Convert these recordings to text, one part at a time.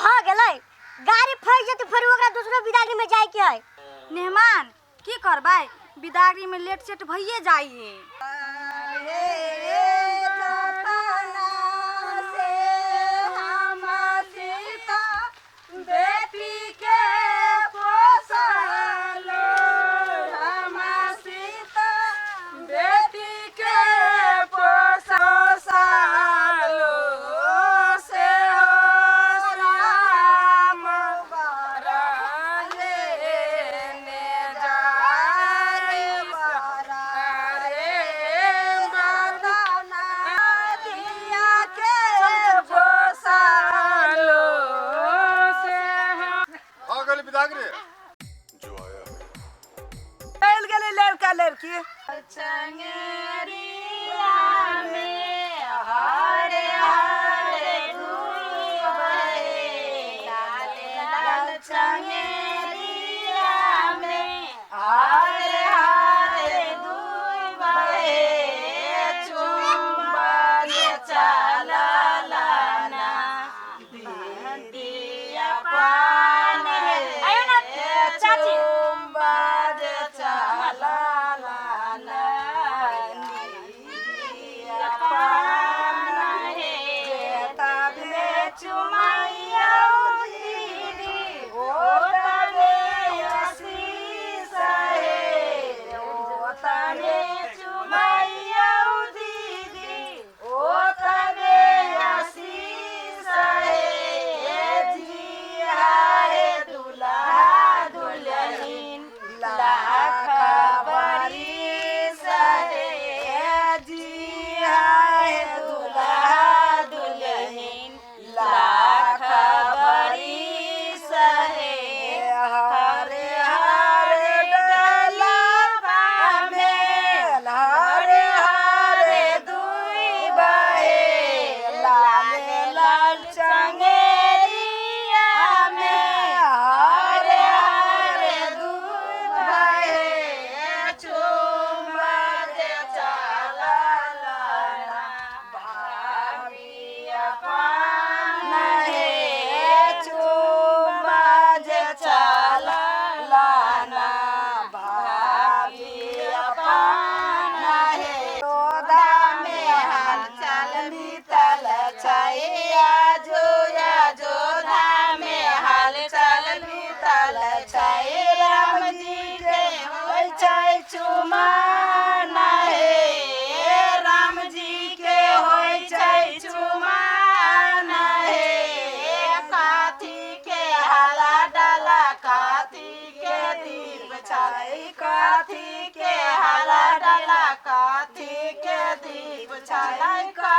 भऽ गेलै गाड़ी फंसि जेतै फेर ओकरा दोसरो बिदागरी में जाइके है मेहमान की करबै बिदागरी में लेट सेट भइए जाइ है भऽ गेल बिदागरी जो आया है चलि गेलै लड़का लड़की आयो ना चाची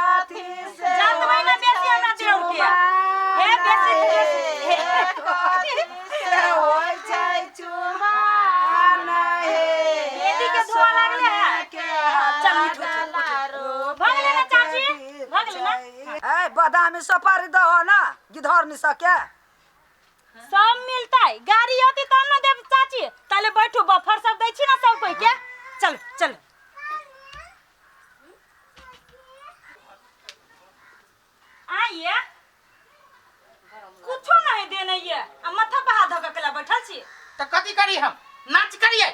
जानतबै ना बेसी हमरा देउर के हे बेसी बेसी बेटी के धोआ लागले है चल उठ उठ उठ भऽ गेलै ना चाची भऽ गेलै ना ए बादामी सुपारी दहो ना गिधर निसके सब मिलतै गाड़ी औती तब ना देब चाची ताले बैठू बफर सब दै छी ना सब कोई के चल चल आइए कुछो नहीं देने ये आ माथा बहा धऽ के केला बैठल छी तऽ कथी करी हम नाच करियै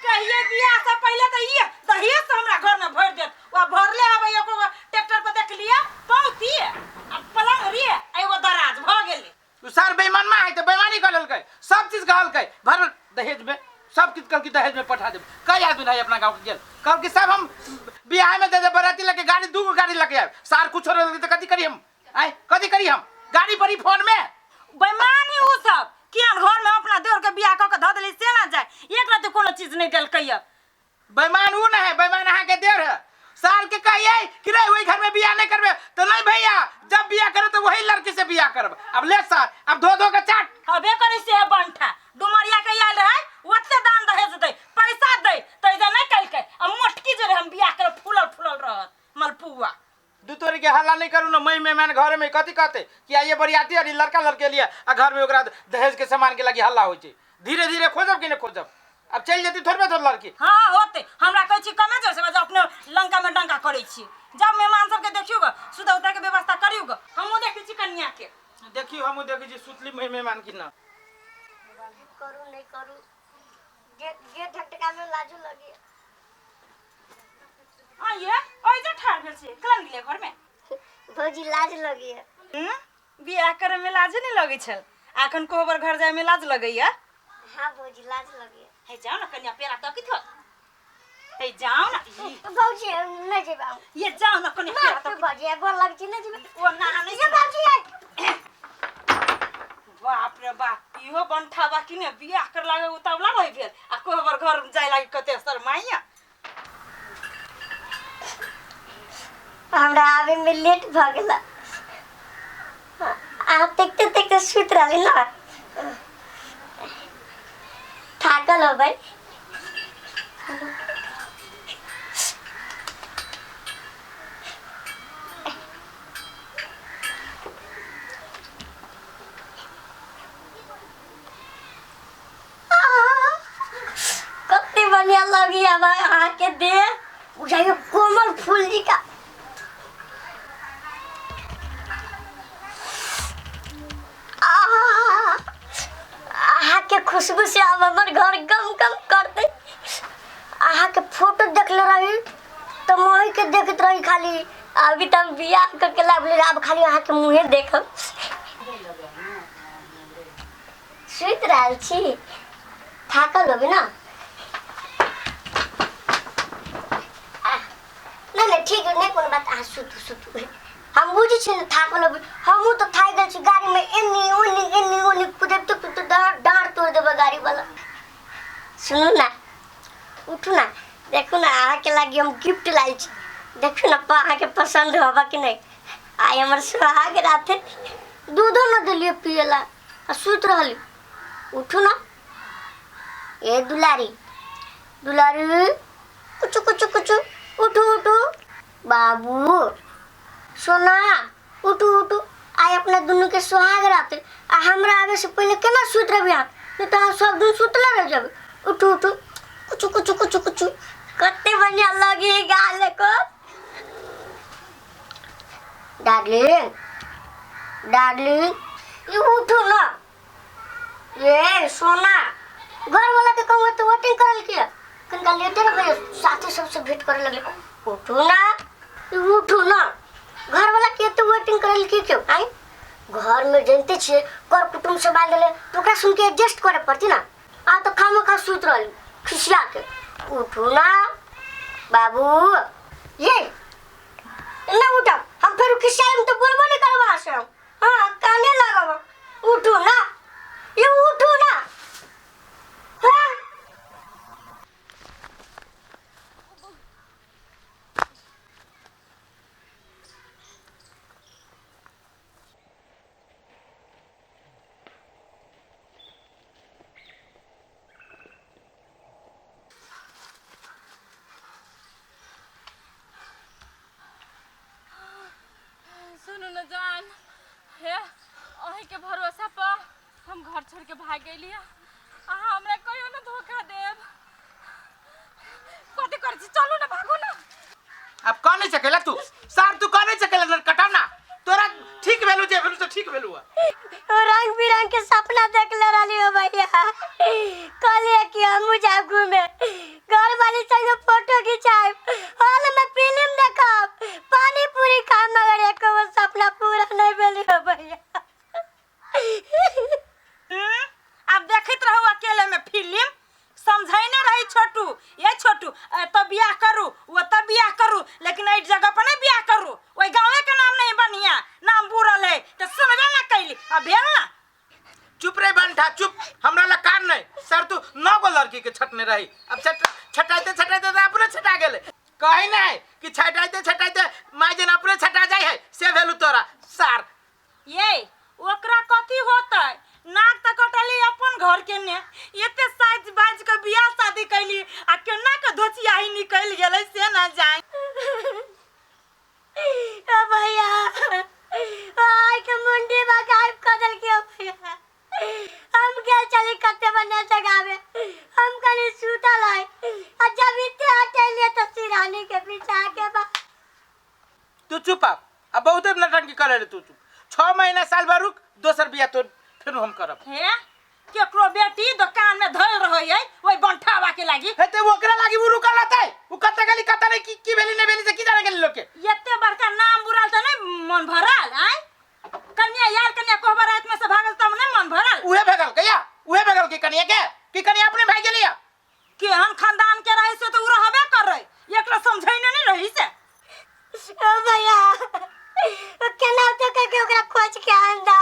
कहिए बियाह से पहिले तऽ ई दहेज से हमरा घर में भरि देत वा भरले आबै एको गो ट्रैक्टर पर देख लिअ पौती आ पलंग रे आ एगो दराज भऽ गेलै तू सर बेईमानमा है तऽ बेईमानी कऽ लेलकै सब चीज कहलकै भर दहेज में सब चीज कहलकै दहेज में पठा देब कई आदमी रहे अपना गाँव के गेल कहलकै सब हम बियाह में दे दे बराती लके गाड़ी दू गो गाड़ी लके आयब सार कुछो रहल तऽ कथी करी हम आय कथी करी हम गाड़ी पड़ी फोन में बेईमान ही उ सब किया घर में अपना देवर के बियाह कऽ के धऽ देली से ना जाए एक रात कोनो चीज नहीं देलकै ये बेईमान ऊ न है बेईमान अहाँ के देवर है साल के कहिए कि रे वही घर में बियाह नहीं करबे तो नहीं भैया जब बियाह करे तो वही लड़की से बियाह करब अब ले सार अब धो धो के चाट हबे करै से बंठा डुमरिया के आयल रहै ओते दान दहेज दै पैसा दै तै जे नहीं कलकै आ मोटकी जे रहे हम बियाह करब फूलल फूलल रहत मलपुआ दू तोरी के हल्ला नहीं करू ना मई मेहमान घर में कथी कहते कि आइए बरियाती अरे लड़का लड़के लिए आ घर में ओकरा दहेज के सामान के लगी हल्ला होइ छै धीरे धीरे खोजब कि नहीं खोजब अब चलि जेती थोड़बे थोड़ लड़की हाँ होते हमरा कहै छी कमे जोर से बस अपने लंका में डंका करै छी जब मेहमान सबके देखियो ग सुधा उता के व्यवस्था करियो ग हमहूँ देखै छी कन्या के देखियो हमहूँ देखै छी सुतली मेहमान की ना। करू नहीं करू, गेट गेट ढकढका में लाजो लगी। आ ये ओइ जे ठाढ़ भेल छै, कलन गेलै घर में? भौजी लाज लगी है। हम्म, बियाह करे में लाज नहीं लगै छल, अखन कोहबर घर जाय में लाज लगैया? हाँ भौजी लाज लगी है। हे जाओ ना कन्या पेरा तकित हो, हे जाओ ना। भौजी नहीं जेबै हम। ये जाओ ना कन्या पेरा तकित। भौजी गोर लग छी, नहीं जेबै। ओ ना नहीं ये भौजी आइ। बाप रे बाप, इहो बनठा बा कि ने बियाह कर लागे उतावला रहि भेल आ कोहबर घर जाय लागे कते शरमाइया। हमरा आवे में लेट भ गेल, अहाँ देखते देखते सुति रहली ना, थाकल होबै। कते बढ़िया लगी अब अहाँके देह, बुझाइयो कोमल फूल जी का। अहाँके खुशबू से अब हमर घर गम गम करते। अहाँके फोटो देखले रही तो मोही के देखत रही खाली, अभी तो हम बियाह करके लाबले, अब खाली अहाँके मुँहे देखब। सुति रहल छी, थाकल होबे ना? नहीं नहीं ठीक है, नहीं कोनो बात, अहाँ सुतू सुतू, हम बुझै छी ने थाकल होबे, हमहूँ तो थाकि गेल छी गाड़ी में एन्नी ओन्नी एन्नी ओन्नी कुदैते कुदैते डाँड़ तोड़ि देबै गाड़ी वाला। सुनू ना, उठू ना, देखू ना अहाँके लागी हम गिफ्ट लायल छी, देखू ना अहाँके पसंद होबा कि नहीं। आइ हमर सुहाग रात है, दूधो न देलियै पिए ला आ सुति रहली। उठू ना ए दुलारी, दुलारी कुचु कुचु कुचु, उठू उठू बाबू सोना, उठू उठू, आइ अपना दुनू के सुहाग रात है, आ हमरा आवे से पहले केना सुति रहबै अहाँ, नहीं तो अहाँ सब दिन सुतले रह जेबै। उठू उठू कुचु कुचु कुचु कुचु, कते बढ़िया लगी गाल को। डार्लिंग डार्लिंग ये उठू ना, ये सोना, घर वाला के कहूँ तो वेटिंग करल किया, कनका लेटे रहबै, साथी सबसे भेंट करे लगले। उठू ना, उठू ना, घर वाला के तो वेटिंग करल की क्यों? आई घर में जानते छियै कर कुटुम्ब सब आयल रहलै तो ओकरा सुन के एडजस्ट करे पड़ती ना। आ तो खामोखा सुति रहली खिसिया के। उठू ना बाबू, ये ना उठब, हम फेर खिसियाएम तो बोलबो नहीं करब अहाँ से हम, हाँ काने लागब। उठू ना, ये उठू ना, हाँ। सुनू न जान, हे अहीं के भरोसा पर हम घर छोड़ के भाग गेली, अहाँ हमरा कहियो न धोखा देब। कथी करै छी, चलू न भागू न। अब कह नहीं सकेला तू सार, तू कह नहीं सकेला नरकटाव ना, तोरा ठीक भेलू जे भेलू तो ठीक भेलू। रंग बिरंग के सपना देखले रहली हो भैया, कहलिए कि हमहूँ जाब घूमे, घर वाली संगे फोटो खिंचाएब, हॉल में फिल्म देखब, पानी पूरी खाब, मगर एको गो सपना पूरा नहीं भेल हो भैया। अब देखैत रहू अकेले में फिल्म, समझैने रही छोटू, ये छोटू तो बियाह करू वो तो बियाह करू, लेकिन एहि जगह पर नहीं बियाह करू, ओहि गाँवे के नाम नहीं बढ़िया, नाम बुरल है, तो सुनबे ना कैली, अब भेल ना। चुप रे बंठा चुप, हमरा ला कान नहीं सर, तू 9 गो लड़की के छटने रही, अब छटाइते छटाइते तो अपने छटा गेले, कही नहीं कि छटाइते छटाइते माय जन अपने छटा जाय है, से भेलू तोरा सार। ये ओकरा कथी होतै, नाक त कटली अपन घर के ने, एते साइज बाज के बियाह शादी कैली आ केना के धोचियाही निकलि गेलै से ना जाय। ओ भैया आइ के मुंडी बगाइब कऽ देलकै ओ भैया, हम गेल छली कते बढ़िया जगावे, हम कनी सुतल है आ जब इते हटेलियै तऽ सिरहानी के पीछा के बा। तू चुप आप, अब बहुत नटंकी करे रे तू चुप, 6 महीना साल भर रुक, दोसर बियाह तो फेरो हम करब। हे केकरो बेटी दुकान में धइल रहै है ओइ बंठावा के लागी। हे ते ओकरा लागी उ रुकल रहतै, उ कत गेली कत नहीं, की की भेली नहीं भेली से की जाने गेली लोग के। एते बड़का नाम बुराल त नहीं मन भरल आय कन्या यार कन्या कोहबर रात में से भागल तब नहीं मन भरल। उहे भगल कहिया, उहे भगल की कन्या के की कन्या अपने भाग गेली या? केहन खानदान के रही से तो उ रहबे कर रही, एकरा समझैने नहीं रही से। ओ भैया केना तो के ओकरा खोज के आंदा,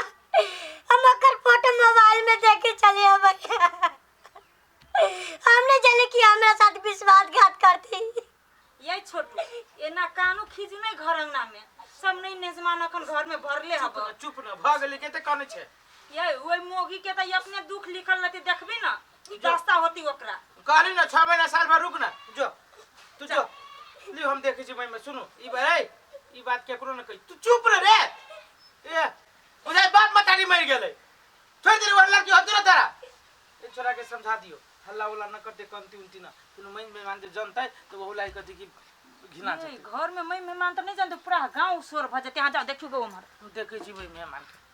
हम ओकर फोटो मोबाइल में देखे चले भैया, हमने चले कि हमरा साथ विश्वासघात करती। ये छोटू एना कानू खींचू नहीं घर अंगना में, सब नहीं नेजमान अखन घर में भरले हब। चुप न भ गेली के ते काने छे। ये ओइ मोगी के त अपने दुख लिखल रहती देखबी ना रास्ता होती ओकरा। कहली ना 6 महीना साल भर रुक ना, जो तू जो लियो हम देखे छी में सुनो ई बात ई बात केकरो न कही, तू चुप रह रे। ए बुझाय बाप मतारी मर गेलै, छोड़ दे रे लड़की होती ना तारा। ए छोरा के समझा दियो हल्ला उल्ला न करते कंती उनती ना, कोनो मैं मेहमान के जनतै तो बहु लाई कहती कि घिना नहीं, घर में मैं मेहमान त नहीं जानते पूरा गांव शोर भ जते। हां जाओ देखियो गो उमर देखै छी मैं मेहमान के।